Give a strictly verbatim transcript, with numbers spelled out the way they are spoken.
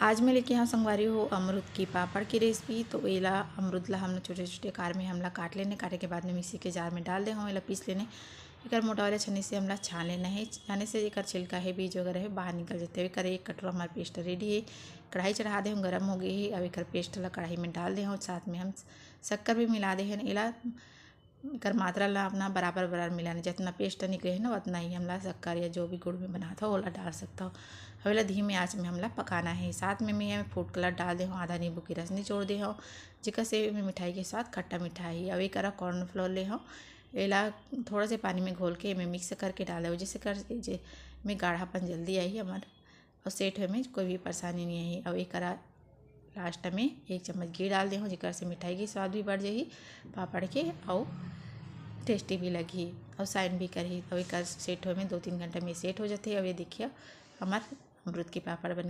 आज मैं लेके आए हंव संगवारी हो अमरूद की पापड़ की रेसिपी। तो एला, अमरूद ला हमन छोटे छोटे आकार में हमला काट लेने, काटे के बाद में मिक्सी के जार में डाल दे हंव, एला पीस लेने। एकर मोटा वाले छन्नी से हमला छान लेना हे। छाने से एकर छिलका हे, बीज वगैरह हे, बाहर निकल जाथे। एकर एक कटोरा हमार पेस्ट रेडी हे। कढ़ाई चढ़ा दे हंव, गरम हो गे हे। अब एकर पेस्ट ला कढ़ाई में डाल दे हंव, साथ में हम शक्कर भी मिला दे हन। एला एकर मात्रा ला अपना बराबर बराबर मिलाना, जितना पेस्ट निकले हे ना, उतना ही हमला शक्कर या जो भी गुड़ में बनात हो, ओला डाल सकत हो। अब एला धीमे आंच में हमला पकाना हे। साथ में मैं एमे फूड कलर डाल दे हंव, आधा नींबू के रस निचोड़ दे हंव, जेकर से एमे मिठाई के स्वाद खट्टा मीठा ही। अब एक करा कॉर्नफ्लोर ले हंव, एला थोड़ा से पानी में घोल के एमे मिक्स करके डाल दे हंव, जिसे कर जे में गाढ़ापन जल्दी आही हमर, और सेट होए में कोई भी परेशानी नहीं आही। अब एक करा लास्ट में एक चम्मच घी डाल दे हंव, जेकर से मिठाई के स्वाद भी बढ़ जाही, पापड़ के, अउ टेस्टी भी लगही, अउ शाइन भी करही। अब एकर सेट होए में दो तीन घंटा में सेट हो जाथे। अब ये देखिए, हमार अमरूद के पापड़ बन